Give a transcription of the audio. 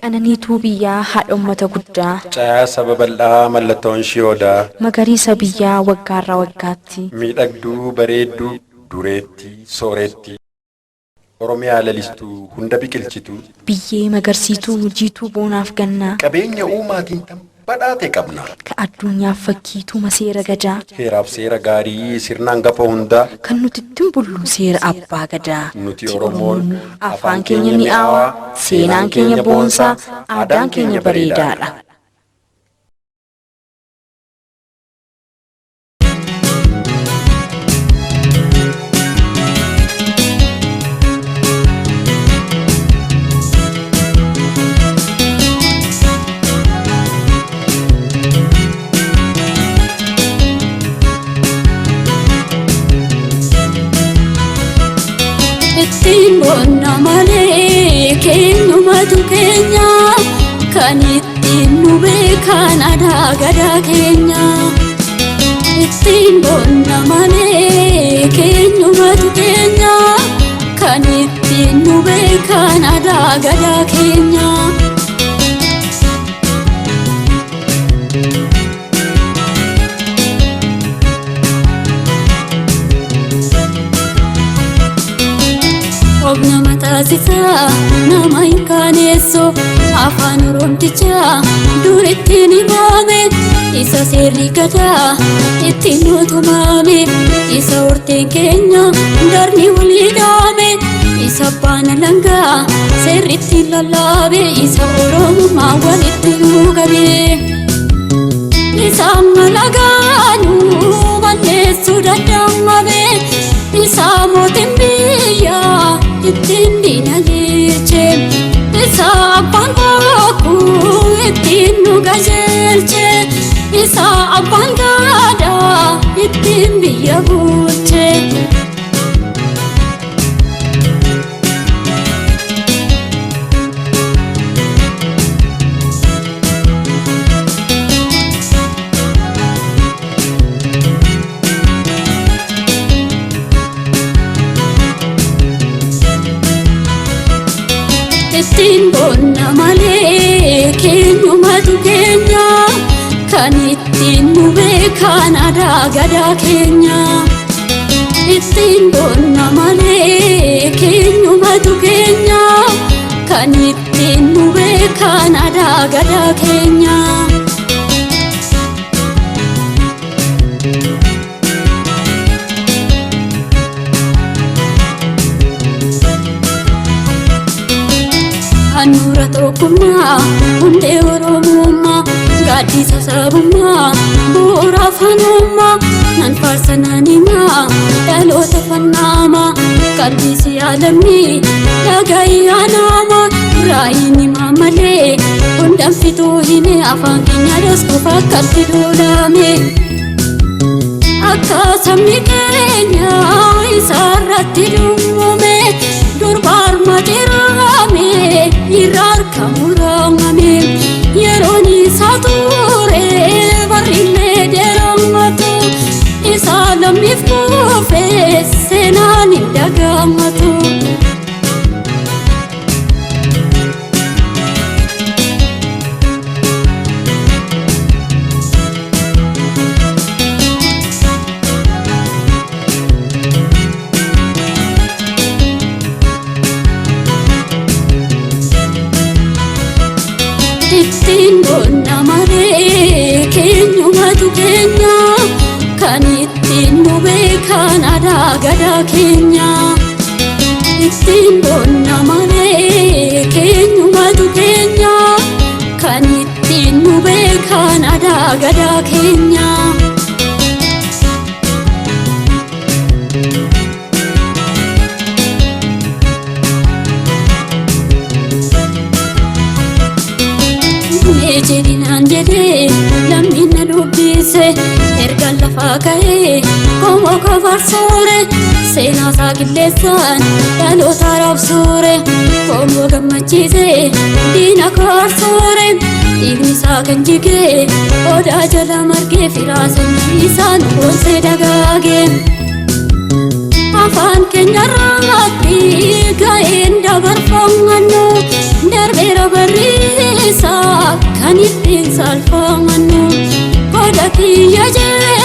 Qananiituu biyyaa haadha uummata guddaa. Caayaa saba bal'aa mallattoon ishii odaa. Magariisa biyyaa waggaarraa waggaatti. Miidhagduu bareedduu dureettii soorettii. Oromiyaa lalistuu hunda biqilchituu. Biyyee magarsiituu jiituu boonaaf gannaa. Qabeenya uumaatiin tan badhaate qabna. Ka addunyaaf fakkiituma seera gadaa. Heeraaf seera gaarii sirna hangafa hundaa. Kan nuti ittiin bullu seera abbaa gadaa. Nuti Oromoon afaan keenya mi'aawaa, seenaan keenya boonsaa, aadaan keenya bareedaadha. Ittiin boonna malee keenyumatu keenya kan ittiin nu beekan aadaa gadaa keenya. Ittiin boonna malee keenyumatu keenya kan ittiin nu beekan aadaa gadaa keenya. Of nama taasisaa nama hin kaaneessu afaan oromtichaa dur ittiin himame isa seerri gadaa ittiin nu tumame isa horteen keenya darni walii dhaame isa abbaan alangaa seerri ittiin lallaabe isa oromummaa walitti nu qabe. Isa malagaanuu balleessuu danda'ame isa mootiin biyyaa ittiin diina jeche isa abbaan bokkuu ittiin nu qajeelche isa abbaan gadaa ittiin biyya bulche. Ittiin boonna malee keenyumatu keenya kan ittiin nu beekan aadaa gadaa keenya. Ittiin boonna malee keenyumatu keenya kan ittiin nu beekan aadaa gadaa keenya. Handhuura tokkummaa hundee oromummaa gaaddisa sabummaa bu'uura afaanummaa nan faarsa nan himaa dhaloota fannaamaa qalbii si yaalamni dhaga'i anaama raayiin himaa malee hundaan fixuu hime afaan keenya dhoskuuf akkatti duulame. Akka sabni keenya isaarratti dhume durba harma dheerame irra harka muramame yeroon isaa ture barrillee dheeramatu isa lammiif kufe seenaan hin dagaamatu. Ittiin boonna malee keenyumatu keenya kan ittiin nu beekan aadaa gadaa keenya. Ittiin boonna malee keenyumatu keenya kan ittiin nu beekan aadaa gadaa keenya. Mee jedhinaan jedhee lammiin na dubbise ergaan lafaa ka'ee qomoo koo farsoore seenaa isaa qilleessaan dhaloota raabsoore qomoo gammachiise diina koo arsoore dhiigni isaa kan jigee odaa jala margee firaa sanyii isaa nu boonsee dagaage. Afaan keenya irratti ga'een dabarfannu darbeera barri. Kan ittiin saalfamannu qooda kiyya jee.